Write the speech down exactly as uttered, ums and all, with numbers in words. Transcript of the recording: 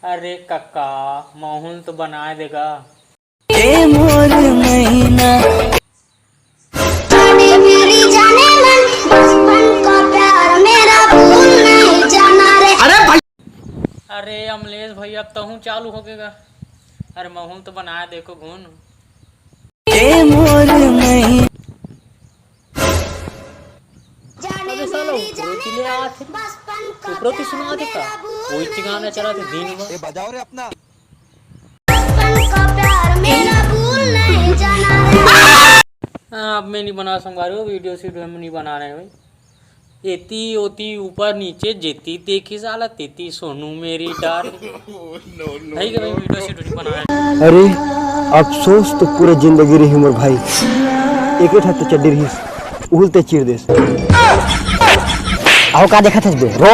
अरे कक्का, महूं ल तो बनाए दे गा। ए मोर मैना। जाने मेरी जाने मन, बचपन का प्यार मेरा भूल नहीं जाना रे। अरे अमलेश भैया, अब तहूं चालू हो गे गा। अरे महूं ल तो बनाए दे गा घून। ए मोर मैना। जाने अबे साला, मेरी ऊपरों जाने की ले आते। बचपन का ऊपरों की प्यार सुना देता। मेरा भूल कोई ठिकाना चला थे दिन में। ए, बजाओ रे अपना। बचपन का प्यार मेरा भूल नहीं जाना रे। हाँ, अब मैं नहीं बना संगवारी हो, वीडियो सीडियो में नहीं बना रहे भाई। एती ओती ऊपर नीचे जेती देखी साला तेती सोनू मेरी डार। नहीं कि भाई वीडियो सीडियो नहीं बना रहे। अरे, अफसोस तो पूरा जिंदगी रही मोर भाई, एक ठा तो चड्डी रहीस, उहू ल ते चीर देस। आओ का देखत हस बे, रो।